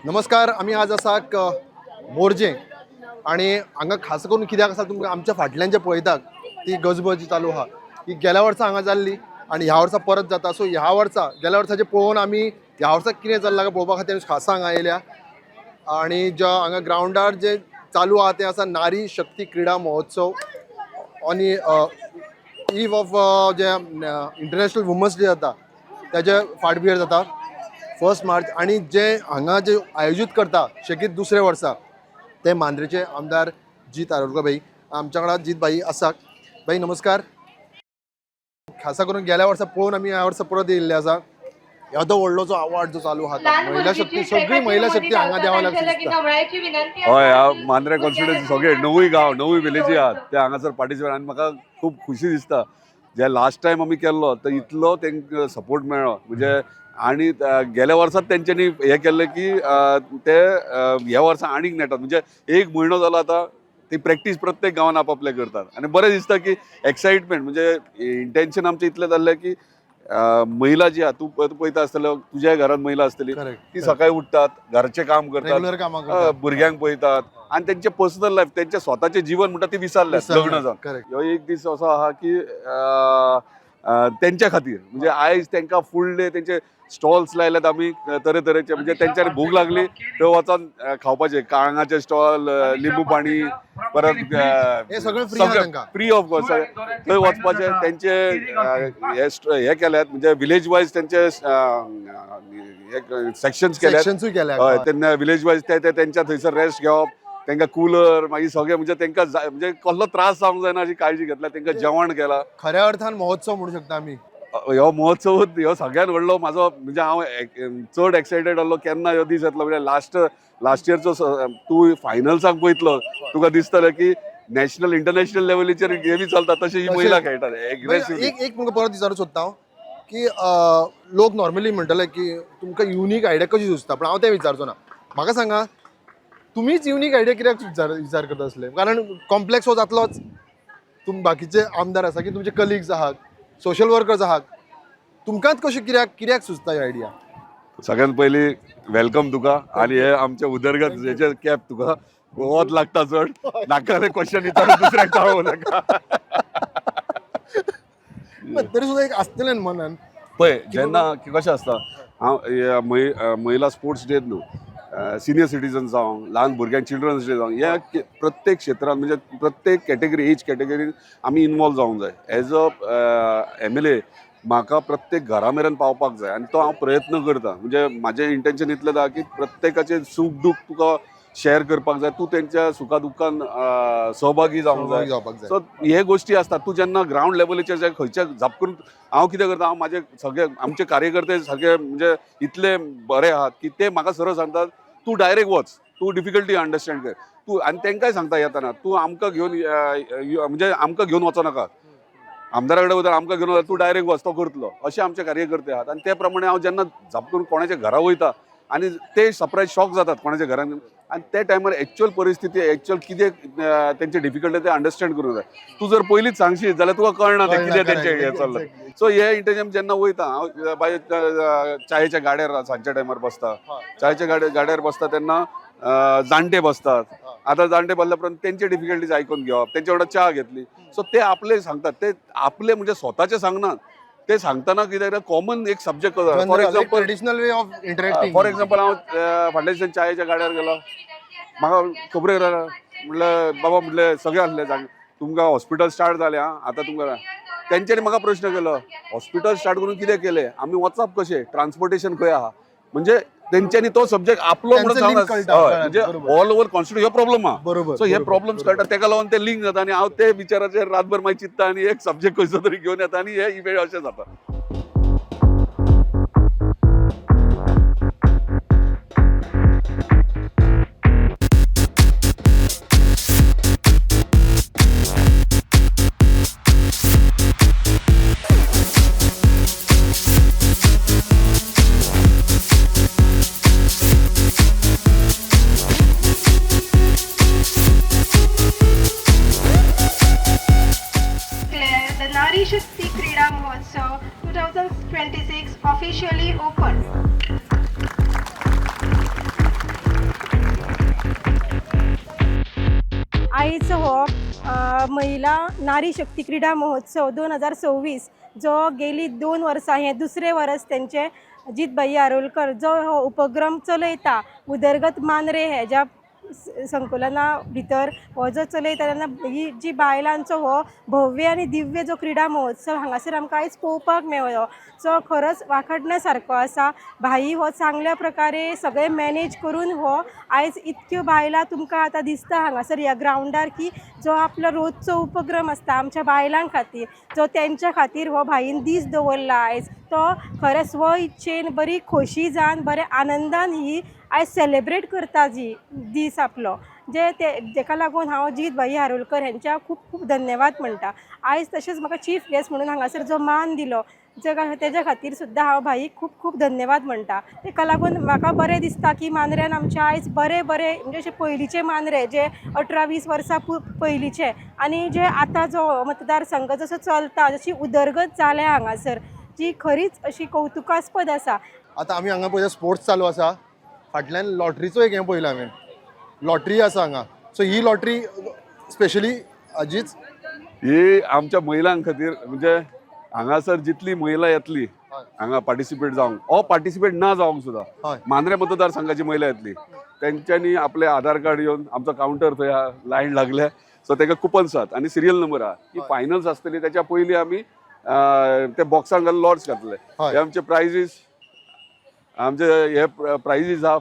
नमस्कार. आमी आज आसा मोरजे आणि हांगा खास करून कित्याक आसा, तुमकां आमच्या फाटल्यान जे पळयतात ती गजबज जी चालू आहा ही गेल्या वर्सा हांगा जाल्ली आणि ह्या वर्सा परत जाता. सो ह्या वर्सा गेल्या वर्साचें पळोवन आमी ह्या वर्सा कितें चल्लां काय पळोवपा खातीर खासा हांगा येयल्या. आणि ज्या हांगा ग्रावंडार जे चालू आहा तें आसा नारी शक्ती क्रिडा महोत्सव आनी इव ऑफ जे इंटरनॅशनल वुमन्स डे जाता त्याच्या फाटभुंयेर जाता 1 मार्च. आणि जे हांगा जे आयोजीत करता शेगीत दुसऱ्या वर्सा ते मांद्रेचे आमदार जीत आरोलकर भाई आमच्या वांगडा. जीत भाई आसा. भाई नमस्कार. खासा करून गेल्या वर्सा पळोवन आमी ह्या वर्सा परत येयल्ले आसा. येदो व्हडलो जो आवाज जो चालू आहा, महिला शक्ती, सगळी महिला शक्ती हांगा देवा लागली दिसता. हय, हांव मांद्रे कॉन्स्टिट्युएन्सी सगळे णवूय गांव, णवूय विलेजी आहात ते हांगासर पार्टिसिपेट आनी म्हाका खूब खुशी दिसता. जे लास्ट टायम आमी केल्लो तर इतलो तांकां सपोर्ट मेळ्ळो म्हणजे आनी गेल्या वर्सात तेंच्यांनी हें केल्लें की ते ह्या वर्सा आनीक नेटात, म्हणजे एक म्हयनो जालो आतां ती प्रॅक्टीस प्रत्येक गांवान आपापले करतात आनी बरें दिसता की एक्सायटमेंट, म्हणजे इंटेन्शन आमचें इतलें जाल्लें की महिला जी आहा, तूं तूं पळयता आसतलो, तुज्याय घरात महिला आसतली, ती सकाळी उठतात, घरचें काम करतात, रेग्युलर कामां करतात, भुरग्यांक पळयतात आनी तेंचे पर्सनल लायफ, तेंचे स्वताचें जीवन म्हणटा ती विसरल्यात लग्न जावन. ह्यो एक दीस असो आहा की अ, अ, तेंच्या खातीर, म्हणजे आयज तेंकां फूल डे तेंचे स्टॉल्स लायल्यात आमी तरेतरेचे, म्हणजे तेंच्यांनी भूक लागली थंय वचोन खावपाचे, काळंगाचे स्टॉल, लिंबू पाणी, परत हे सगळें free आहा तांकां. फ्री ऑफ कॉस्ट थंय वचपाचे. तेंचे हे केल्यात, म्हणजे विलेज वायज तेंचे सेक्शन्स केल्यात. सेक्शन्सूय केल्या. हय, तेन्ना विलेज वायज ते ते तेंच्या थंयसर रेस्ट घेवप, तेंकां कुलर, मागीर सगळें, म्हणजे तेंकां जाय, म्हणजे कसलो त्रास जावंक जायना अशी काळजी घेतल्या, तेंकां जेवण केलां. खऱ्या अर्थान महोत्सव म्हणू शकता आमी. ह्यो महोत्सव ह्यो सगळ्यात व्हडलो म्हाजो, म्हणजे हांव चड एक्सायटेड आहलो केन्ना ह्यो दीस येतलो. म्हणजे लास्ट लास्ट इयरचो तूं फायनल्साक पळयतलो, तुका दिसतलें की नॅशनल इंटरनॅशनल लेवलीचेर गेमी चलता तशी ही महिला खेळटात एग्रेसिवली. एक एक तुमकां परत विचारूंक सोदता हांव की लोक नॉर्मली म्हणटले की तुमकां युनीक आयडिया कशी सुचता, पण हांव तें विचारचो ना. म्हाका सांगा, तुमीच युनीक आयडिया कित्याक विचार विचार करता आसले? कारण कॉम्प्लेक्स हो जातलोच. तुम बाकीचे आमदार आसा की तुमचे कलिग्स आहात, सोशल वर्कर्स आहात, तुमकांच कशें कित्याक कित्याक सुचता ही आयडिया? सगळ्यात पयली welcome तुका आणि हे आमच्या उदरगत हेचे कॅप तुका. वत लागता चड, नाका क्वेश्चन विचारून दुसऱ्याक चाळोवं नाका. तरी सुद्दां एक आसतलें न्हू मनान. पळय, जेन्ना की कशें आसता, हांव हे महिला स्पोर्ट्स डे न्हू, सिनियर सिटीजन जावं, ल्हान भुरग्यांक चिल्ड्रन्स डे जावं, ह्या प्रत्येक क्षेत्रान, म्हणजे प्रत्येक कॅटेगरी, एज कॅटेगरीन आमी इनवॉल्व जावंक जाय. एज अ एमएलए म्हाका प्रत्येक घरा मेरेन पावपाक जाय आनी तो हांव प्रयत्न करता. म्हणजे म्हाजें इंटेन्शन इतलें आहा की प्रत्येकाचें सूख दूख तुका शेअर करपाक जाय, तूं तेंच्या सुखा दुख्खान सहभागी जावंक जाय. जावपाक जाय. सो हे गोष्टी असतात. तूं जेन्ना ग्रावंड लेवलीचेर जे खंयच्या झाप करून, हांव कितें करता, हांव म्हाजे सगळे आमचे कार्यकर्ते सगळे म्हणजे इतले बरे आहात की ते म्हाका सरळ सांगतात, तूं डायरेक्ट वच, तूं डिफिकल्टी अंडरस्टँड कर तूं. आनी तांकांय सांगता येताना, तूं आमकां घेवन म्हणजे आमकां घेवन वचो नाका, आमदारा कडेन वता आमकां घेवन वता, तूं डायरेक्ट वच, तो करतलो, अशे आमचे कार्यकर्ते आहात. आनी ते प्रमाणे हांव जेन्ना झाप करून कोणाच्या घरा वयता आनी ते सरप्रायज शॉक जातात कोणाच्या घरान, आनी ते टायमार एक्चुअल परिस्थिती, एक्चुअल कितें तेंचे डिफिकल्टी ते अंडरस्टँड करूंक जाय. तूं जर पयलींच सांगशीत जाल्यार तुका कळना ते कितें तेंचें हें चल्लां. सो हे इंटेन्शन जेन्ना वयता हांव बाय चायेच्या गाड्यार सांजच्या टायमार बसता, चायच्या गाड्यार बसता तेन्ना जाणटे बसतात. आतां जाणटे बसल्या उपरांत तेंचे डिफिकल्टीज आयकून घेवप, तेंचे वांगडा च्या घेतली, सो ते आपले सांगतात, ते आपले म्हणजे स्वताचे सांगनात, ते सांगतना कितें कॉमन एक subject, for example traditional way of interacting. For example, हांव फाटल्या दिसान चायेच्या गाड्यार गेलो, म्हाका खबरेक जालें, म्हणलें बाबा, म्हणलें सगळें आसलें सांग, तुमकां हॉस्पिटल स्टार्ट जालें आं आतां तुमकां. तेंच्यांनी म्हाका प्रश्न केलो, हॉस्पिटल स्टार्ट करून कितें केलें, आमी वचप कशें, ट्रान्सपोर्टेशन खंय आहा, म्हणजे तेंच्यांनी तो सब्जेक्ट आपलो म्हणून त्यांचं link सांगला. कळटा, हय, कळ्ळें, म्हणजे बरोबर. ऑल ओव्हर कॉन्स्टिट्यूशन हो प्रॉब्लम आहा. बरोबर सो हे प्रॉब्लम्स कळटा, तेका लागून ते लिंक जाता आनी हांव ते विचाराचेर रातभर मागीर चिंत्ता आनी एक सब्जेक्ट खंयचो तरी घेवन येता आनी हे इवेंट अशें जाता. Declare the Nari Shakti Krida Mahotsav 2026 officially open. आयचो हो महिला नारी शक्ती क्रिडा महोत्सव 2026 जो गेली 2 वर्सां, हें दुसरें वर्स तेंचें, जीत भाई आरोलकर जो हो उपक्रम चलयता, उदरगत मांद्रे हेज्या संकुलना भितर हो जो चलयता, तेन्ना ही जी बायलांचो हो भव्य आनी दिव्य जो क्रिडा महोत्सव हांगासर आमकां आयज पळोवपाक मेळ्ळो, जो खरोच वाखडण्या सारको आसा. भाई हो चांगल्या प्रकारे सगळें मॅनेज करून हो आयज इतक्यो बायलां तुमकां आतां दिसता हांगासर ह्या ग्रावंडार, की जो आपलो रोजचो उपक्रम आसता आमच्या बायलां खातीर, जो तेंच्या खातीर हो भाईन दीस दवरला आयज, तो खरें स्व इच्छेन, बरी खोशी जावन, बऱ्या आनंदान ही आयज सेलेब्रेट करता जी दीस आपलो, जे ते जेका लागून हांव जीत भाई आरोलकर हेंच्या खूब खूब धन्यवाद म्हणटा. आयज तशेंच म्हाका चीफ गेस्ट म्हणून हांगासर जो मान दिलो, तेज्या खातीर सुद्दां हांव भाईक खूब खूब धन्यवाद म्हणटा. तेका लागून म्हाका बरें दिसता की मांद्र्यान आमच्या आयज बरे बरे, म्हणजे अशे पयलींचे मांद्रे जे 18-20 वर्सां पयलींचे आनी जे आतां जो मतदारसंघ जसो चलता, जशी उदरगत जाल्या हांगासर, जी खरीच अशी कौतुकास्पद आसा. आतां आमी हांगा पळयता, स्पोर्ट्स चालू आसा. फाटल्यान लॉटरीचो एक हें पळयला हांवें, लॉटरी आसा हांगा. सो ही लॉटरी स्पेशली हाजीच? ही आमच्या महिलां खातीर, म्हणजे हांगासर जितली महिला येतली हांगा पार्टिसिपेट जावंक ओ पार्टिसिपेट ना जावंक सुद्दां, मांद्रे मतदारसंघाची महिला येतली, तेंच्यांनी आपले आधार कार्ड येवन आमचो कावंटर थंय आहा, लायन लागल्या, सो ताका कुपन्स आहात आनी सिरियल नंबर आहा की फायनल्स आसतली त्याच्या पयलीं आमी ते बॉक्सान घालून लॉट्स घातले. हे आमचे प्रायजीस, आमचे हे प्रायजीस आहा,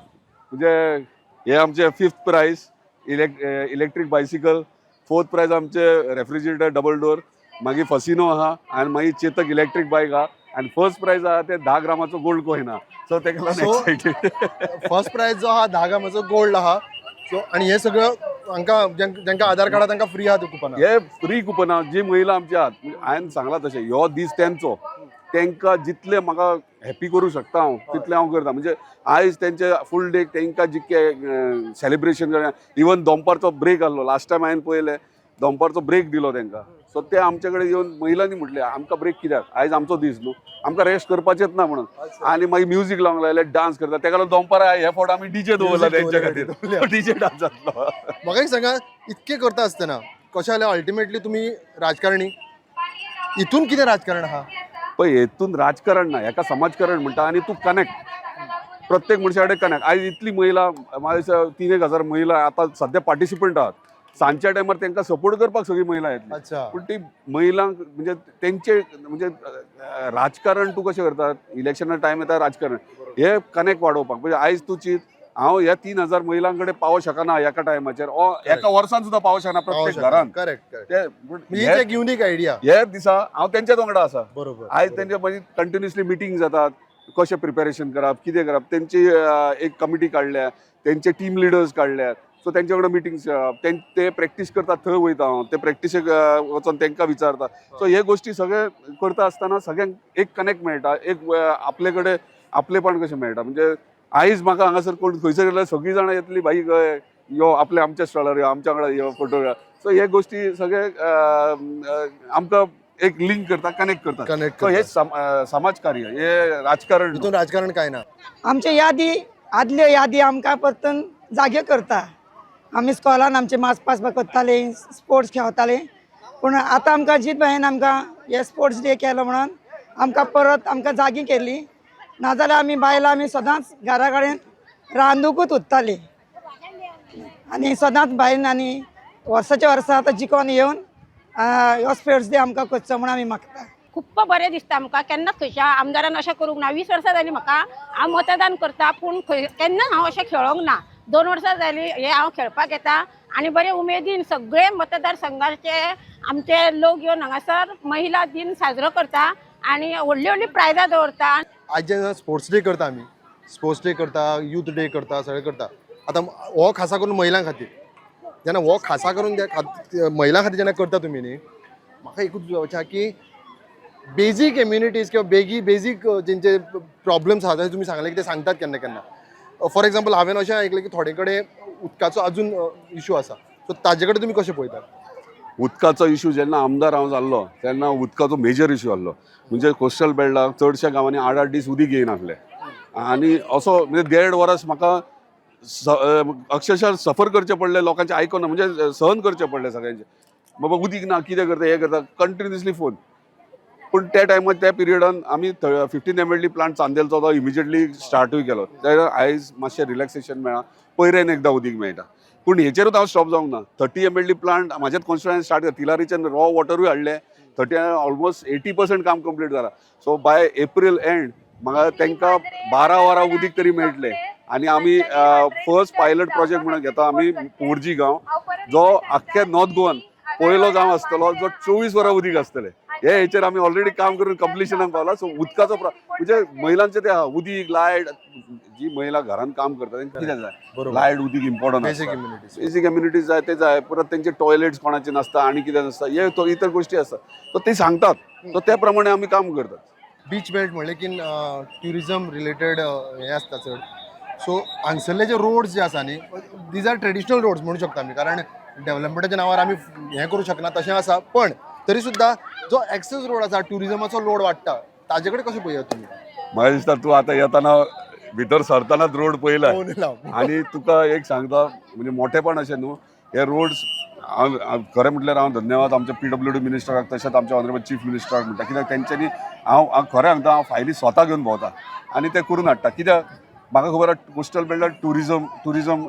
म्हणजे हे आमचे fifth prize electric bicycle, fourth prize आमचे रेफ्रिजरेटर डबल डोर, मागीर फसिनो आहा आनी मागीर चेतक इलेक्ट्रीक बायक आहा आनी फर्स्ट प्रायज आहा ते 10 ग्रामाचो गोल्ड कॉइन आहा. सो तेका लागून एक्सायटेड. फर्स्ट प्रायज जो आहा 10 ग्रामाचो गोल्ड आहा. सो आनी हे सगळं हांकां जांकां आधार कार्ड आहा तांकां फ्री आहा ते कुपनां? हे फ्री कुपनां जी महिला आमची आहात, म्हणजे हांवें सांगलां तशें, ह्यो दीस तेंचो, तेंकां जितले म्हाका हॅपी करूं शकता हांव तितलें हांव करता. म्हणजे आयज तेंचे फूल डे तेंकां जितके सेलिब्रेशन करना, इवन दनपारचो ब्रेक आहलो, लास्ट टायम हांवें पळयलें, दनपारचो ब्रेक दिलो तेंकां. सो ते आमचे कडेन येवन महिलांनी म्हटलें, आमकां ब्रेक कित्याक, आयज आमचो दीस न्हू, आमकां रेस्ट करपाचेच ना म्हणून. आनी मागीर म्युजीक लावंक लागले, डान्स करता. तेका लागून दनपारा हे फावट आमी डीजे दवरला तेंच्या खातीर, डीजे डान्स जातलो. म्हाका एक सांगा, इतकें करता आसतना कशें जाल्यार अल्टिमेटली तुमी राजकारणी, हितून कितें राजकारण आहा? पळय, हेतून राजकारण ना, हेका समाजकारण म्हणटा. आनी तूं कनेक्ट, प्रत्येक मनशा कडेन कनेक्ट. आयज इतली महिला, म्हाका दिसता 3000 महिला आतां सद्या पार्टिसिपंट आहात. सांजच्या टायमार तांकां सपोर्ट करपाक सगळी महिला येतली. पूण ती महिलांक म्हणजे तेंचे म्हणजे राजकारण तूं कशें करता, इलेक्शना टायम येता, राजकारण हे कनेक्ट वाडोवपाक. म्हणजे आयज तूं चिंत, हांव ह्या 3000 महिलां कडेन पावोंक शकना एका टायमाचेर, ओ एका वर्सान सुद्दां पावोंक शकना प्रत्येक घरान. करेक्ट करेक्ट ते पूण ही एक युनीक आयडिया. हे दिसा हांव तेंच्याच वांगडा आसा. आयज तेंचे मागीर कंटिन्युअसली मिटींग जातात, कशें प्रिपेरेशन करप, कितें करप. तेंची एक कमिटी काडल्या, तेंचे टीम लिडर्स काडल्यात. सो तेंचे वांगडा मिटींग्स करप, ते प्रॅक्टीस करतात थंय वयता हांव, ते प्रॅक्टिसेक वचोन तेंकां विचारता. सो हे गोश्टी सगळे करता आसतना सगळ्यांक एक कनेक्ट मेळटा, एक आपले कडेन आपलेपण कशें मेळटा. म्हणजे आयज म्हाका हांगासर कोण खंयसर गेल्यार सगळीं जाणां येतली, भाई यो आपल्या आमच्या स्टॉलार यो, आमच्या वांगडा यो फोटो. सो हे गोश्टी सगळे आमकां एक लिंक करता, कनेक्ट करता. कनेक्ट. सो हे समाज कार्य, हे राजकारण न्हू. हितून राजकारण काय ना. आमचे यादी, आदल्यो यादी आमकां परतून जाग्यो करता. आमी स्कॉलान आमचे मार्च पास करताले, स्पोर्ट्स खेळताले, पूण आतां आमकां जीत भाईन आमकां हे स्पोर्ट्स डे केलो म्हणून आमकां परत आमकां जागी केली. नाजाल्यार आमी बायलां आमी सदांच घरा कडेन रांदुकूच उरतालीं. आनी सदांच बायन आनी वर्साच्या वर्सा आतां जिकोन येवन हो स्पोर्ट्स डे आमकां करचो म्हूण आमी मागता. खूप्प बरें दिसता आमकां. केन्नाच खंयच्या आमदारान अशें करूंक ना. 20 वर्सां जालीं म्हाका, हांव मतदान करता, पूण खंय केन्नाच हांव अशें खेळोंक ना. 2 वर्सां जालीं हे हांव खेळपाक येता आनी बरे उमेदीन सगळे मतदारसंघाचे आमचे लोक येवन हांगासर महिला दिन साजरो करता आनी व्हडली व्हडली प्रायजां दवरता. आज जेन्ना स्पोर्ट्स डे करता आमी, स्पोर्ट्स डे करता, यूथ डे करता, सगळें करता, आतां हो खासा करून महिलां खातीर जेन्ना, हो खासा करून त्या महिलां खातीर जेन्ना करता तुमी न्ही, म्हाका एकूच विचारचें आहा की बेजीक इम्युनिटीज किंवा बेजीक जेंचे प्रॉब्लम्स आहा, जशें तुमी सांगलें की ते सांगतात केन्ना केन्ना. फॉर एक्झाम्पल, हांवें अशें आयकलें की थोडे कडेन उदकाचो अजून इशू आसा, सो ताजे कडेन तुमी कशें पळयतात? उदकाचो इशू, जेन्ना आमदार हांव जाल्लो तेन्ना उदकाचो मेजर इशू आहलो. म्हणजे कोस्टल बेल्टाक चडश्या गांवांनी 8-8 दीस उदीक येयनासलें आनी असो म्हणजे देड वरस म्हाका अक्षरशः सफर करचें पडलें लोकांचें आयकोना, म्हणजे सहन करचें पडलें सगळ्यांचें. बाबा उदीक ना, कितें करता, हें करता, कंटिन्युअसली फोन. पूण त्या टायमार त्या पिरियडान आमी 15 MLD plant चांदेलचो तो इमिजिएटली स्टार्टूय केलो. त्या आयज मातशें रिलॅक्सेशन मेळ्ळां, पयऱ्यान एकदां उदीक मेळटा. पूण हेचेरूच हांव स्टॉप जावंक ना. 30 MLD plant म्हाज्याच कॉन्स्टिट्युएन्सीन स्टार्ट केलो, तिलारीच्यान रॉ वॉटरूय हाडलें. 30 ऑलमोस्ट 80% काम कंप्लीट जाला. सो बाय एप्रील एंड म्हाका तांकां 12 वरां उदीक तरी मेळटलें. आनी आमी फर्स्ट पायलट प्रोजेक्ट म्हणून घेता आमी मोरजी गांव, जो आख्ख्या नॉर्थ गोवान पयलो गांव आसतलो जो 24 वरां उदीक आसतलें. हे हेचेर आमी ऑलरेडी काम करून कंप्लिशनाक पावला. सो उदकाचो म्हणजे महिलांचे ते आहा, उदीक, लायट. जी महिला घरान काम करता तेंकां कितें जाय? लायट, उदीक important. Basic amenities. Basic amenities जाय ते जाय. परत तेंचे टॉयलेट्स कोणाचे नासता आनी कितें नासता, हे तो इतर गोष्टी आसता. सो ते सांगतात, सो त्या प्रमाणे आमी काम करतात. बीच बेल्ट म्हणलें की ट्युरिझम रिलेटेड हें आसता चड. सो हांगसरले जे रोड्स जे आसा न्ही, these are traditional roads म्हणू शकता आमी, कारण डेव्हलपमेंटाच्या नांवार आमी हें करूं शकना तशें आसा. पण तरी सुद्दां जो एक्सेस रोड आसा, ट्युरिझमाचो लोड वाडटा, ताजे कडेन कशें पळयात तुमी? म्हाका दिसता तूं आतां येताना भितर सरतानाच रोड पळयला. पळोवन येयला. आनी तुका एक सांगता, म्हणजे मोठेपण अशें न्हू, हे रोड्स हांव हांव खरें म्हटल्यार हांव धन्यवाद आमच्या PWD मिनिस्टराक, तशेंच आमच्या ऑनरेबल चीफ मिनिस्टराक म्हणटा. कित्याक तेंच्यांनी हांव हांव खरें सांगता, हांव फायली स्वता घेवन भोंवता आनी ते करून हाडटा. कित्याक म्हाका खबर आहा कोस्टल बेल्टार ट्युरिजम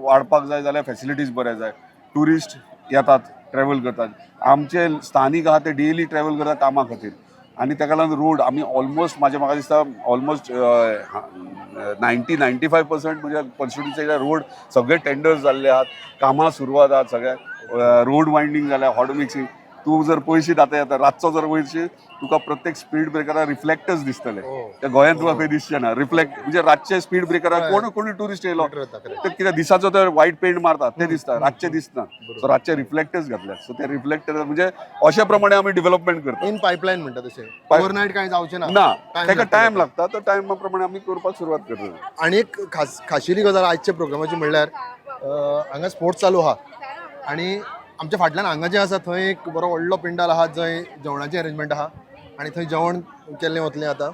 वाडपाक जाय जाल्यार फेसिलिटीज बरे जाय. ट्युरिस्ट येतात, ट्रॅवल करतात. आमचे स्थानीक आहा ते डेली ट्रॅवल करतात कामा खातीर. आनी ताका लागून रोड आमी ऑलमोस्ट म्हाजे म्हाका दिसता ऑलमोस्ट 90-95% म्हणजे कॉन्स्टिट्युन्सीचे रोड सगळे टेंडर्स जाल्ले आहात, कामां सुरवात आहात. सगळे रोड वायंडींग जाल्या, हॉट मिक्सिंग. तूं जर पळयशीत आतां येता रातचो जर वयरशीत, तुका प्रत्येक स्पीड ब्रेकरार रिफ्लेक्टर्स दिसतले. त्या गोंयांत तुका खंय दिसचे ना रिफ्लेक्ट. म्हणजे रातचे स्पीड ब्रेकरार कोण कोणी ट्युरिस्ट येयलो तर कित्याक दिसाचो तर वायट पेंट मारतात ते दिसता, रातचे दिसना. सो रातचे रिफ्लेक्टर्स घातल्यात. सो ते रिफ्लेक्टर म्हणजे अशा प्रमाणे आमी डेव्हलपमेंट करता. इन पायपलायन म्हणटा तशें ओवरनायट कांय जावचें ना. ना. Time ताका लागता. टायम लागता, तो टायमा प्रमाणे आमी करपाक सुरवात करता. आनी एक खाशेली गजाल आजच्या प्रोग्रामाची म्हणल्यार हांगा स्पोर्ट्स चालू आहा आनी आमच्या फाटल्यान हांगा जें आसा थंय एक बरो व्हडलो पिंडाल आहा, जंय जेवणाचें अरेंजमेंट आहा आनी थंय जेवण केल्लें वतलें आतां.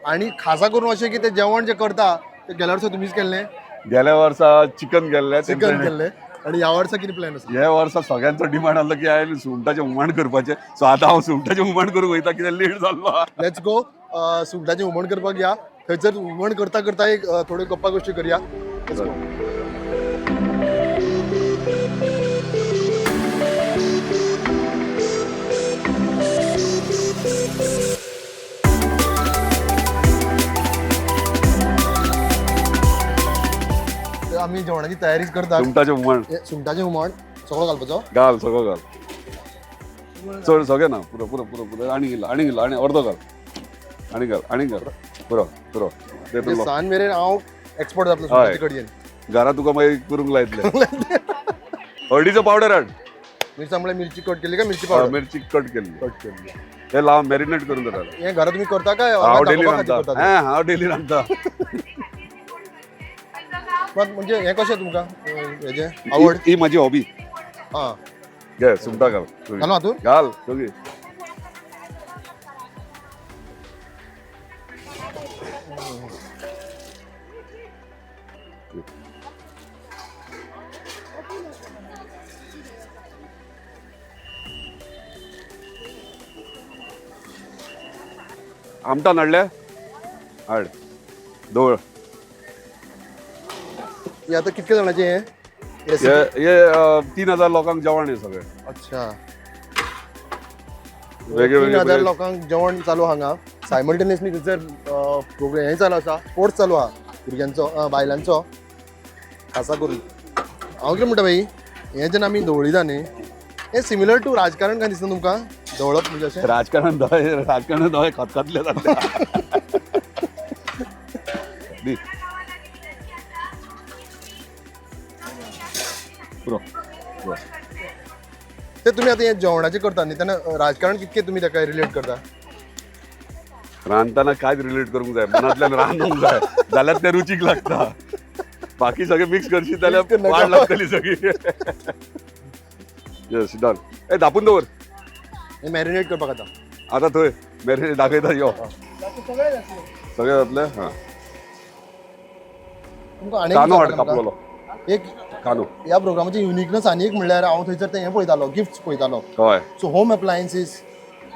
आनी खासा करून अशें की तें जेवण जें करता तें गेल्या वर्सा तुमीच केल्लें. गेल्या वर्सा चिकन केल्लें. चिकन केल्लें. आनी ह्या वर्सा कितें प्लॅन आसा? ह्या वर्सा सगळ्यांचो डिमांड आसलो की हांवें सुंगटाचें हुमण करपाचें. सो आतां हांव सुंगटाचें हुमण करूंक वयता, कित्याक लेट जाल्लो आहा. Let's go, सुंगटाचें हुमण करपाक या. थंयसर हुमण करता करता एक थोड्यो गप्पा गोश्टी करया. Let's go. तर आमी जेवणाची तयारीच करतात. सुंगटाचें हुमण. हे सुंगटाचें हुमण सगळो घालपाचो? घाल, सगळो घाल. चड सगळें ना, पुरो पुरो पुरो पुरो. आनी इल्लो, आनी इल्लो, आनी अर्दो घाल, आनी घाल, आनी घाल. पुरो पुरो. ते म्हणजे तुलो. सान मेरेन हांव एक्सपर्ट जातलो हय. सुंगटाचे कडयेन. घरा तुका मागीर करूंक लायतले. हळदीचो पावडर हाड. मिरसांग म्हळ्यार मिरची कट केली काय मिरची हय, पावडर? मिरची कट केल्ली. कट केल्ली. हे लाव, मॅरिनेट करून दवरला. हें घरा तुमी करता काय हांव डेली दाखोवपा खातीर रांदता. करता ते? हें, हांव डेली रांदता. मात म्हणजे हें कशें तुमकां हेजें आवड? ही म्हाजी हॉबी. आं. घे, सुंगटां घाल. घालूं हातूंत? घाल सगळी. आमटान हाडल्या? हाड, दवळ. हे आतां कितके जाणाचें हें रेसिपी? हे हे 3000 लोकांक जेवण हे सगळें. अच्छा. वेगळे 3000 वेगळे. लोकांक जेवण चालू हांगा. सायमल्टेनियसली थंयसर प्रोग्राम हें चालू आसा, स्पोर्ट्स चालू आहा भुरग्यांचो, बायलांचो खासा करून. हांव कितें म्हणटा भाई, हें जेन्ना आमी धवळिता न्ही, हें सिमिलर टू राजकारण काय दिसना तुमकां? धवळप म्हणजे अशें. राजकारण दोळे, राजकारण दोळे खतखतले जातले. दी. पुरो पुरो. ते तुमी आतां हें जेवणाचें करता न्ही, तेन्ना राजकारण कितकें तुमी ताका रिलेट करता? रांदतना कांयच रिलेट करूंक जाय, मनांतल्यान रांदूंक जाय जाल्यार तें रुचीक लागता. बाकी सगळें मिक्स करशीत जाल्यार Mix करनाका. वाड लागतली सगळी. येस, डन. ए, धापून दवर. हें मॅरिनेट करपाक आतां. आतां थंय मॅरिनेट दाखयता यो. सगळें जातलें. हां. तुमकां आनी कानो हाड कापलेलो. एक कानो. ह्या प्रोग्रामाची युनिकनेस आनी एक म्हणल्यार हांव थंयसर तें हें पळयतालो, गिफ्ट्स पळयतालो. सो होम एप्लायन्सीस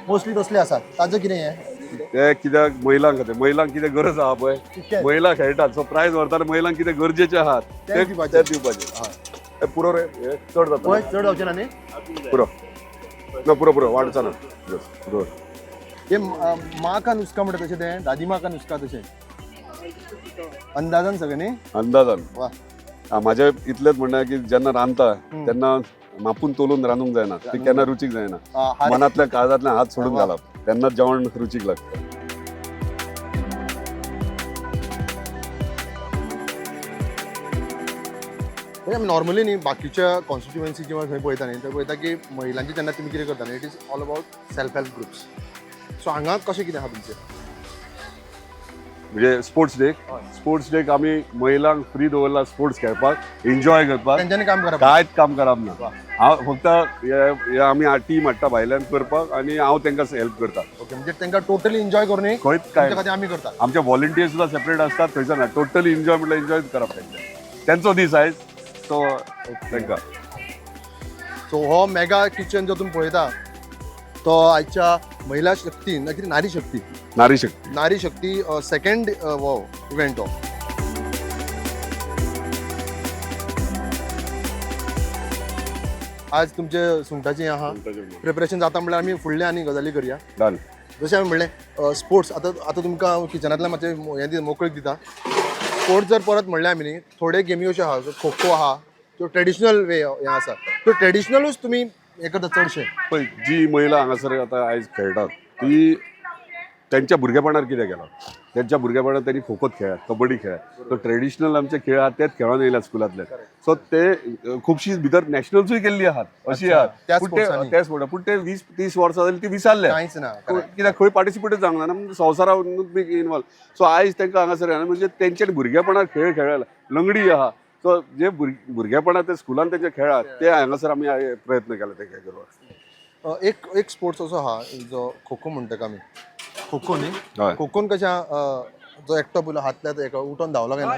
मोस्टली तसले आसात, ताजें कितें हें? ते कित्याक महिलांक खातीर, महिलांक कितें गरज आहा पळय, तितकेंच. महिला खेळटात, सो प्रायज व्हरतना महिलांक कितें गरजेचें आहात तें दिवपाचें. ते दिवपाचें. हे पुरो रे, हे चड जाता. पळय, चड जावचें ना न्ही? पुरो ना, पुरो पुरो, वाडचा ना. Yes, पुरो. हे माँ का नुस्खा म्हणटा तशें तें दादी माँ का नुस्खा तशें अंदाजान सगळें न्ही? अंदाजान. वा. हा, म्हाजें इतलेंच म्हणणें की जेन्ना रांदता तेन्ना मापून तोलून रांदूंक जायना, ती केन्ना रुचीक जायना. मनांतल्या काळजांतल्यान हात सोडून घालप, तेन्ना जेवण रुचीक लागता. म्हणजे आमी नॉर्मली न्ही बाकीच्या कॉन्स्टिट्युएन्सी किंवा खंय पळयता न्ही, थंय पळयता की महिलांची जेन्ना तुमी कितें करता न्ही, it is all about self help groups. So हांगा कशें कितें आहा तुमचें? म्हणजे स्पोर्ट्स डे, स्पोर्ट्स डेक आमी महिलांक फ्री दवरला स्पोर्ट्स खेळपाक, एन्जॉय करपाक. तेंच्यांनी काम करप? कांयच काम करप ना. हांव फक्त हे आमी टीम हाडटा भायल्यान करपाक आनी हांव तांकां हेल्प करता. ओके, म्हणजे तांकां टोटली एन्जॉय करून न्ही, खंयच काय तुमच्या खातीर आमी करता. आमचे व्हॉलंटियर्स सुद्दां सेपरेट असतात थंयसर ना. टोटली एन्जॉय म्हटल्यार एन्जॉय करप तेंचें, तेंचो दीस आयज सो तांकां. सो हो मेगा किचन जो तुमी पळयता तो आयच्या महिला शक्ती ना कितें, नारी शक्ती. नारी शक्ती. नारी शक्ती सेकंड हो इव्हेंट हो. आज तुमचे सुंगटाचें आहा प्रिपरेशन जाता म्हणल्यार आमी फुडले आनी गजाली करया. डन. जशें हांवें म्हणलें स्पोर्ट्स, आतां आतां तुमकां किचनांतल्यान मातशें हें दिता, मोकळीक दिता. स्पोर्ट्स जर परत म्हणलें आमी न्ही, थोडे गेमी अश्यो आहा, खो खो आहा, त्यो ट्रेडिशनल वे हें आसा, त्यो ट्रेडिशनलूच तुमी हें करता चडशे. पळय, जी महिला हांगासर आतां आयज खेळटात ती त्यांच्या भुरगेपणार कितें केलां, त्यांच्या भुरगेपणार त्यांनी खो खोत खेळ्ळा, कबड्डी खेळ्ळा, तो ट्रेडिशनल आमचे खेळ आहात तेच खेळोन येयला स्कुलांतले. सो ते खुबशी भितर नॅशनल्सूय केल्ली आहात अशी आहात. त्या पूण ते sportsांनी. त्या स्पोर्टा, पूण ते 20-30 वर्सां जाली ती विसरले. कांयच ना. कित्याक खंय पार्टिसिपेटच जावंक ना म्हणजे संवसारान इनवॉल्व. सो आयज तांकां हांगासर येना म्हणजे तेंच्यानी भुरगेपणार खेळ खेळ्ळा, लंगडी आहा, सो जे भुरगेपणात ते स्कुलान तेंचे खेळात ते हांगासर आमी प्रयत्न केला ते खेळ करपाक. एक एक स्पोर्ट्स असो आहा जो खो खो म्हणटा आमी, खो खो न्ही? हय. खो खोन कशें आहा, जो एकटो पयलो हातल्या एका उठोन धांवलो काय ना,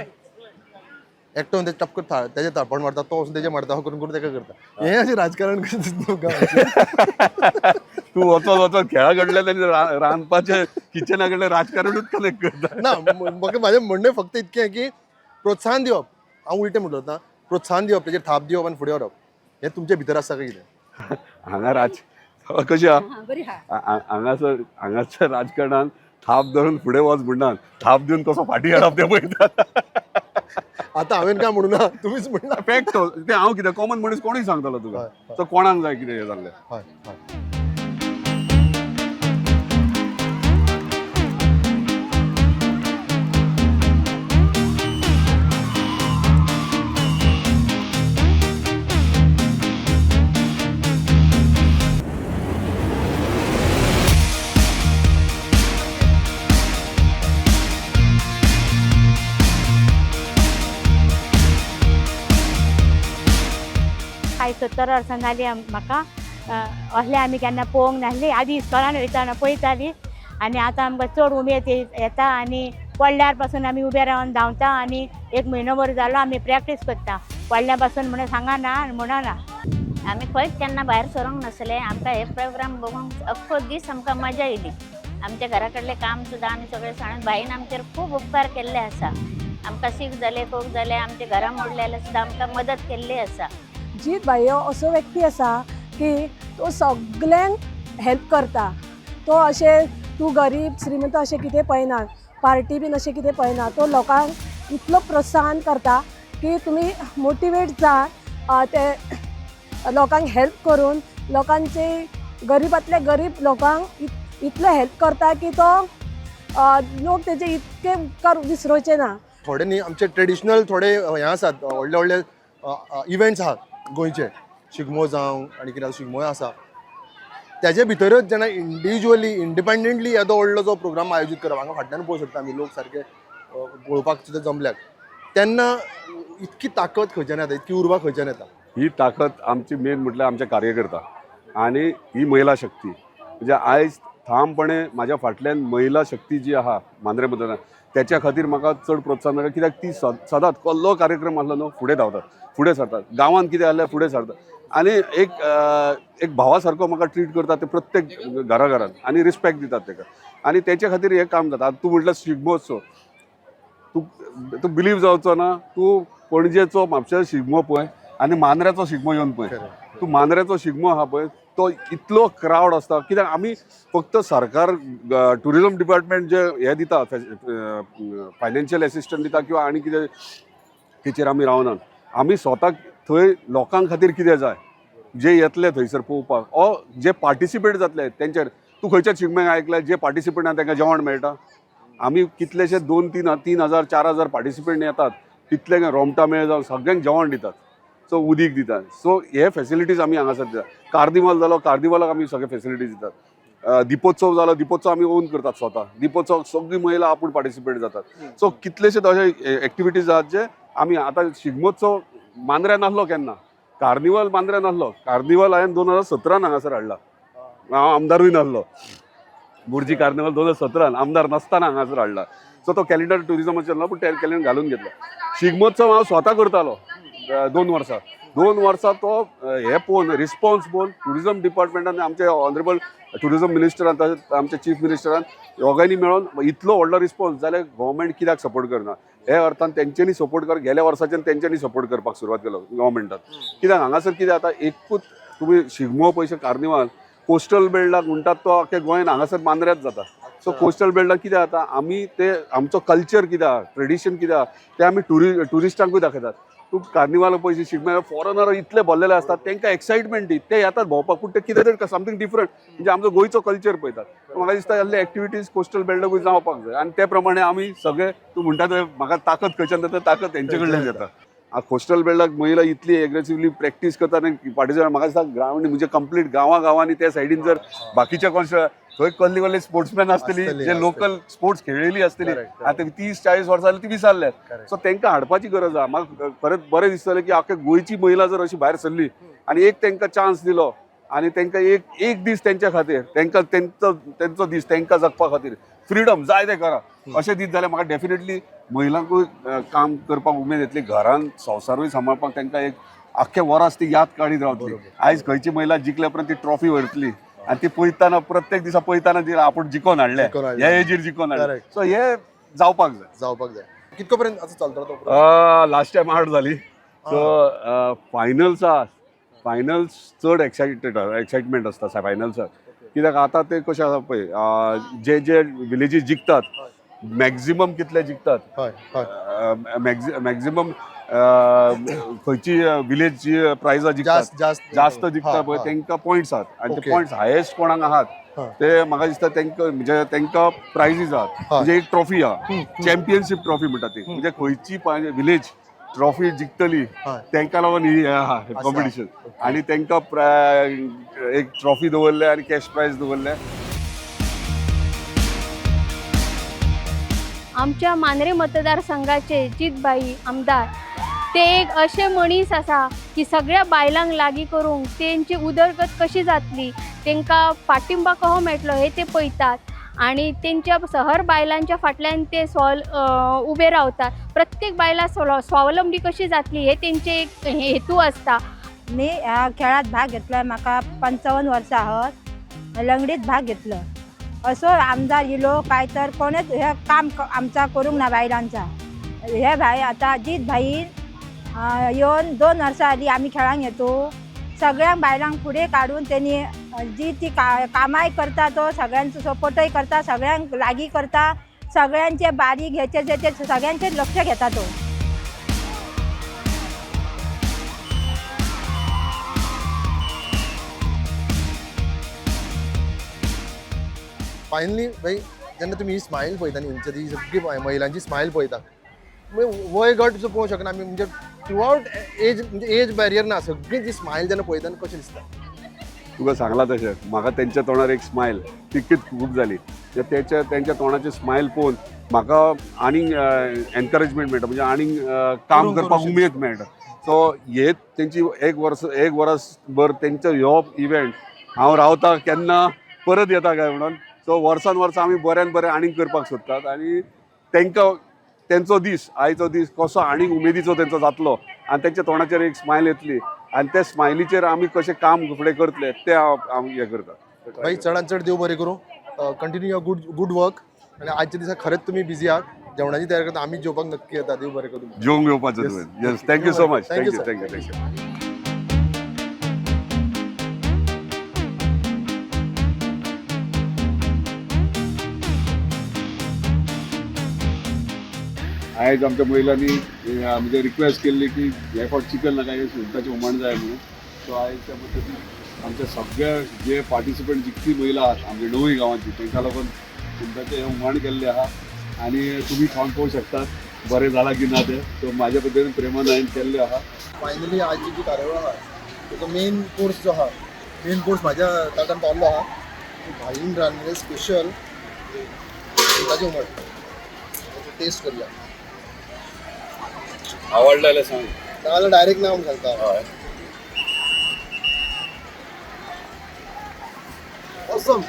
एकटो ते टपकन तेजे थापण मारता, तो वचून तेजे मारता, करून करून तेका करता. हें अशें राजकारण कशें दिसता तुमकां? तूं वचत वचत खेळा कडल्यान आनी रांदपाचें किचना कडल्यान राजकारणूच कनेक्ट करता. ना, म्हाका म्हाजें म्हणणें फक्त इतकें की प्रोत्साहन दिवप, हांव उलटें म्हणलो ना, प्रोत्साहन दिवप, तेजेर थाप दिवप आनी फुडें व्हरप हें तुमचे भितर आसा काय कितें? हांगा राज कशें आहा? बरी आहा. हांगासर हांगासर राजकारणान थाप धरून फुडें वच म्हणनात, थाप दिवन कसो फाटीं हाडप तें पळयतात. आतां हांवें काय म्हणूं ना, तुमीच म्हणला. फॅक्ट तो, तें हांव कितें कॉमन मनीस कोणूय सांगतलो तुका. हय, हय. सो कोणाक जाय कितें हें जाल्लें. हय हय. आयज 70 वर्सां जालीं म्हाका. असलें आमी केन्ना पळोवंक नासली. आदी इस्कॉलान वयताना पळयतालीं आनी आतां आमकां चड उमेद येता आनी पडल्यार पासून आमी उबे रावन धांवता आनी एक म्हयनो भर जालो आमी प्रॅक्टीस करता. पडल्या पासून म्हणून सांगा ना म्हणना. आमी खंयच केन्ना भायर सरूंक नासले. आमकां हे प्रोग्राम बघूंक अख्खो दीस आमकां मजा येयली. आमच्या घरा कडलें काम सुद्दां आमी सगळें सांडून बाईन आमचेर खूब उपकार केल्ले आसा. आमकां सीक जाले, कोक जाले, आमचे घरां मोडले जाल्यार सुद्दां आमकां मदत केल्ली आसा. जीत भाई हो असो व्यक्ती आसा की तो सगल्यांक हेल्प करता. तो अशें तूं गरीब श्रीमंत अशें कितें पळयना, पार्टी बीन अशें कितें पळयना. तो लोकांक इतलो प्रोत्साहन करता की तुमी मोटिवेट जा, ते लोकांक हेल्प करून लोकांचे गरिबांतले गरीब लोकांक इतलो हेल्प करता की तो लोक तेजे इतके उपकार विसरोचे ना. थोडे न्ही आमचे ट्रेडिशनल थोडे हें आसात, व्हडले व्हडले इव्हेंट्स आहात गोंयचे, शिगमो जावं आनी कितें शिगमोय आसा, त्याचे भितरच जेन्ना इंडिविज्युअली इंडिपेंडंटली येदो व्हडलो जो प्रोग्राम आयोजीत करप, हांगा फाटल्यान पळोवंक शकता आमी लोक सारके पळोवपाक सुद्दां जमल्यात, तेन्ना इतकी ताकद खंयच्यान येता, इतकी उर्बा खंयच्यान येता? ही ताकद आमची मेन म्हटल्यार आमचे कार्यकर्ता आनी ही महिला शक्ती. म्हणजे आयज ठामपणे म्हाज्या फाटल्यान महिला शक्ती जी आहा मांद्रे मतदारांत त्याच्या खातीर म्हाका चड प्रोत्साहन मेळटा, कित्याक ती सदांच कसलो कार्यक्रम आसलो न्हू फुडें धांवतात, फुडें सरतात, गांवांत कितें जाल्यार फुडें सरतात आनी एक एक भावा सारको म्हाका ट्रीट करतात ते प्रत्येक घरा घरान आनी रिस्पेक्ट दितात तेका आनी तेच्या खातीर हें काम जाता. आतां तूं म्हटल्यार शिगमोत्सव, तूं तूं बिलीव जावचो ना, तूं पणजेचो म्हापशा शिगमो पळय आनी मांद्र्याचो शिगमो येवन पळय, तूं मांद्र्याचो शिगमो आहा पळय तो इतलो क्रावड आसता, कित्याक आमी फक्त सरकार ट्युरिजम डिपार्टमेंट जे हे दिता फायनान्शियल एसिस्टंट दिता किंवा आनी कितें तेचेर आमी रावनात, आमी स्वताक थंय लोकां खातीर कितें जाय जे येतले थंयसर पळोवपाक ओ जे पार्टिसिपेट जातले तेंचेर. तूं खंयच्या शिगम्याक आयकलें जे पार्टिसिपंट आहा तांकां जेवण मेळटा? आमी कितलेशे 2-3 3,000 4,000 पार्टिसिपंट येतात, तितले रोमटा मेळ जावं सगळ्यांक जेवण दितात, सो उदीक दितात, सो हे फेसिलिटीज आमी हांगासर दितात. कार्निवाल जालो, कार्निवालाक आमी सगळे फेसिलिटीज दितात. दिपोत्सव जालो, दिपोत्सव आमी ओन करतात स्वता, दिपोत्सव सगळी महिला आपूण पार्टिसिपेट जातात. सो कितलेशे अशे एक्टिविटीज आहात जे आमी आतां शिगमोत्सव मांद्र्या नासलो केन्ना, कार्निवाल मांद्र्या नासलो, कार्निवाल हांवें 2017 हांगासर हाडला, हांव आमदारूय नासलो, मोरजी कार्निवाल 2017 आमदार नासतना हांगासर हाडला. सो तो कॅलेंडर ट्युरिजमाचेर ना, पूण कॅलेंडर घालून घेतला. शिगमोत्सव हांव स्वता करतालो 2 वर्सां, 2 वर्सां तो हे पळोवन रिस्पॉन्स पळोवन ट्युरिजम डिपार्टमेंटान आमचे ऑनरेबल ट्युरिजम मिनिस्टरान तशेंच आमचे चीफ मिनिस्टरान दोगांयनी मेळोन इतलो व्हडलो रिस्पॉन्स जाल्यार गव्हर्मेंट कित्याक सपोर्ट करना हे अर्थान तेंच्यांनी सपोर्ट कर, गेल्या वर्साच्यान तेंच्यांनी सपोर्ट करपाक सुरवात केलो गव्हर्मेंटान. कित्याक हांगासर कितें जाता, एकूच तुमी शिगमो पयशे कार्निवाल कोस्टल बेल्टाक म्हणटात तो आख्या गोंयान हांगासर मांद्र्यात जाता. सो कोस्टल बेल्टाक कितें जाता, आमी ते आमचो कल्चर कितें आहा, ट्रेडिशन कितें आहा तें आमी ट्युरिस्टांकूय दाखयतात. तूं कार्निवाल पयशे शिगम्या फॉरेनर इतले भरलेले आसतात, तांकां एक्सायटमेंट दी, ते येतात भोंवपाक, पूण ते कितें तरी समथींग डिफरंट म्हणजे आमचो गोंयचो कल्चर पळयतात. म्हाका दिसता असले एक्टिविटीज कोस्टल बेल्टाकूय जावपाक जाय आनी ते प्रमाणे आमी सगळे तूं म्हणटा ते म्हाका ताकद खंयच्यान येता, ताकद तेंचे कडल्यान येता. कोस्टल बेल्टाक महिला इतली एग्रेसिवली प्रॅक्टीस करतात आनी पार्टिसिपेट, म्हाका दिसता ग्रावंड म्हणजे कंप्लीट गांवा गांवांनी त्या सायडीन जर बाकीच्या कोण थंय कसली कसली स्पोर्ट्समॅन आसतली जे लोकल स्पोर्ट्स खेळलेली आसतली, आतां 30-40 वर्सां जाली ती विसरल्यात, सो तांकां हाडपाची गरज आहा. म्हाका खरेंच बरें दिसतलें की आख्या गोंयची महिला जर अशी भायर सरली आनी एक तांकां चान्स दिलो आनी तांकां एक एक दीस तेंच्या खातीर, तांकां तेंचो तेंचो दीस तांकां जगपा खातीर फ्रिडम जाय ते करा अशें दीस जाल्यार म्हाका डेफिनेटली महिलांकूय काम करपाक उमेद येतली, घरान संवसारूय सांबाळपाक तांकां एक आख्खे वरास ती याद काडीत रावतली. आयज खंयची महिला जिखल्या उपरांत ती ट्रॉफी व्हरतली आनी ती पळयतना प्रत्येक दिसा पळयतना ती आपूण जिखोन हाडले, ह्या एजीर जिखोन हाडले, सो हे जावपाक जाय, जावपाक जाय. कितको पर्यंत आतां चलता तो? लास्ट टायम 8 जाली, सो फायनल्स आहा, फायनल्स चड एक्सायटमेंट आसता फायनल्साक, कित्याक आतां ते कशें आसा पळय, जे जे विलेजीस जिखतात मॅक्झिमम कितले जिखतात, मॅक्झिमम खंयची विलेज जी प्रायजां जिखतात जास्त जिखता पळय तांकां पॉयंट्स आहात आनी ते पॉयंट्स हायेस्ट कोणाक आहात ते म्हाका दिसता तांकां म्हणजे तांकां प्रायजीस आहात, म्हणजे एक ट्रॉफी आहा, चॅम्पियनशीप ट्रॉफी म्हणटा ती, म्हणजे खंयची विलेज ट्रॉफी जिखतली तांकां लागून ही आहा कॉम्पिटिशन आनी तांकां एक ट्रॉफी दवरले आनी कॅश प्रायज दवरले. आमच्या मांद्रे मतदारसंघाचे जितभाई आमदार ते एक अशे मनीस आसा की सगळ्या बायलांक लागीं करूंक तेंची उदरगत कशी जातली, तेंकां पाठिंबा कसो मेळटलो हें ते पळयतात आनी तेंच्या सहर बायलांच्या फाटल्यान ते उबे रावतात. प्रत्येक बायलां स्वावलंबी कशी जातली हे तेंचे एक हेतू आसता. मी ह्या खेळात भाग घेतला, म्हाका 55 वर्सां आहात, लंगडीत भाग घेतलो. असो आमदार इलो काय तर कोणेच हे काम आमचा करूंक ना बायलांचा. हे भाई आतां जीत भाई येवन 2 वर्सां जाली आमी खेळांक येतो, सगळ्यांक बायलांक फुडें काडून तेणी जी ती कामाय करता, तो सगळ्यांचो सपोर्टय करता, सगळ्यांक लागीं करता, सगळ्यांचे बारीक हेचे तेचे सगळ्यांचेर लक्ष घेता तो. फायनली भाई जेन्ना तुमी ही स्मायल पळयता न्ही, ती सगळी महिलांची स्मायल पळयता, वय गट जो पळोवंक शकना आमी, म्हणजे थ्रू आवट एज, म्हणजे एज बॅरियर ना, सगळी जी स्मायल जेन्ना पळयता कशें दिसता? तुका सांगला तशें म्हाका तेंच्या तोंडार एक स्मायल तितकीच खूब जाली, तेंच्या तोंडाचें स्मायल पळोवन म्हाका आनीक एनकरेजमेंट मेळटा, म्हणजे आनीक काम करपाक उमेद मेळटा. सो हे तेंची एक वर्सभर तेंचो ह्यो इव्हेंट हांव रावता केन्ना परत येता काय म्हणून, सो वर्सान वर्सा आमी बऱ्यान बरें आनीक करपाक सोदतात आनी तांकां तेंचो दीस, आयचो दीस कसो आनीक उमेदीचो तेंचो जातलो आनी तेंच्या तोंडाचेर एक स्मायल येतली आनी त्या स्मायलीचेर आमी कशें काम फुडें करतले तें आमी हें करतात. भाई, चडान चड देव बरें करूं, continue your good good work. आनी आजच्या दिसा खरेंच तुमी बिजी आहात, जेवणाची तयारी करता, आमी जेवपाक नक्की येता. देव बरें करूं. जेवंक येवपाचो Yes. तुवें. Yes, thank you so much. Thank you, thank you. Sir. Thank you, thank you. आयज आमच्या महिलांनी म्हणजे रिक्वेस्ट केल्ली की हे फावट चिकन नाका, हे सुंगटाचें हुमण जाय म्हणून. सो आयज त्या पद्दतीन आमच्या सगळ्या जे पार्टिसिपंट जितकी महिला आहात आमच्या णवूय गांवांची, तांकां लागून सुंगटाचें हें हुमण केल्लें आहा आनी तुमी खावन पळोवंक शकतात बरें जालां की ना तें. सो म्हाज्या पद्दतीन प्रेमान हांवें केल्लें आहा. फायनली आजची जी कार्यावळ आहा तेजो मेन कोर्स जो आहा, मेन कोर्स म्हाज्या ताटान पावल्लो आहा. भाईन रांदिल्लें स्पेशल सुंगटाचें हुमण टेस्ट करूया. आवडलें जाल्यार सांग. नाजाल्यार डायरेक्ट ना म्हूण सांगता. हय. ऑसम.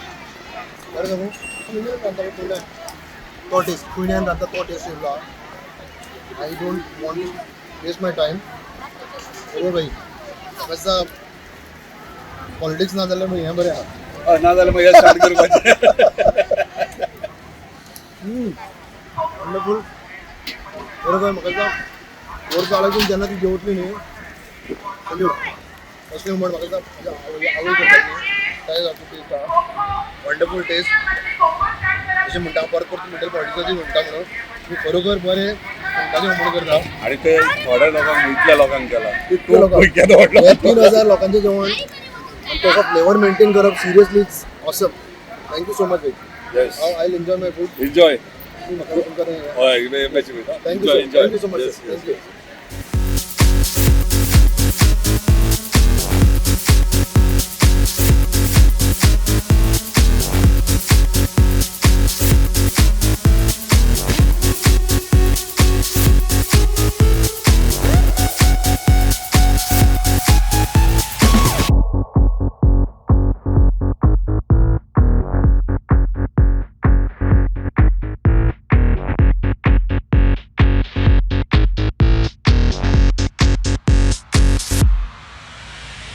बरें सांगू, कुयण्यान रांदता पळय कुयण्यान तो टेस्ट, कुयण्यान रांदता तो टेस्ट येयल्लो आहा. I don't want to waste my time. बरोबर भाई, म्हाका दिसता पॉलिटिक्स ना जाल्यार हें बरें आहा. हय, ना जाल्यार मागीर स्टार्ट करपाचें. वंडरफूल. बरोबर, म्हाका दिसता वर जालें जेन्ना ती जेवतली न्ही, सल्यूट. असलें हुमण म्हाका दिसता म्हज्या आवय करता न्ही ताज्या सारको टेस्ट आहा. Wonderful taste. अशें म्हणटा, परत परत म्हणटले पॉलिटिक्साची म्हणटा म्हणून तुमी खरोखर बरें सुंगटाचें हुमण करता. आनी ते थोड्या लोकांक, इतल्या लोकांक केला. इतल्या लोकांक. केदो व्हडलो. हे 3000 लोकांचें जेवण आनी तसो फ्लेवर मेंटेन करप, seriously it's awesome. Thank you so much भाई. Yes. हांव I enjoy my food. Enjoy. म्हाका तुमकां हय. Thank you. Enjoy. Thank you so much. Yes. Thank you.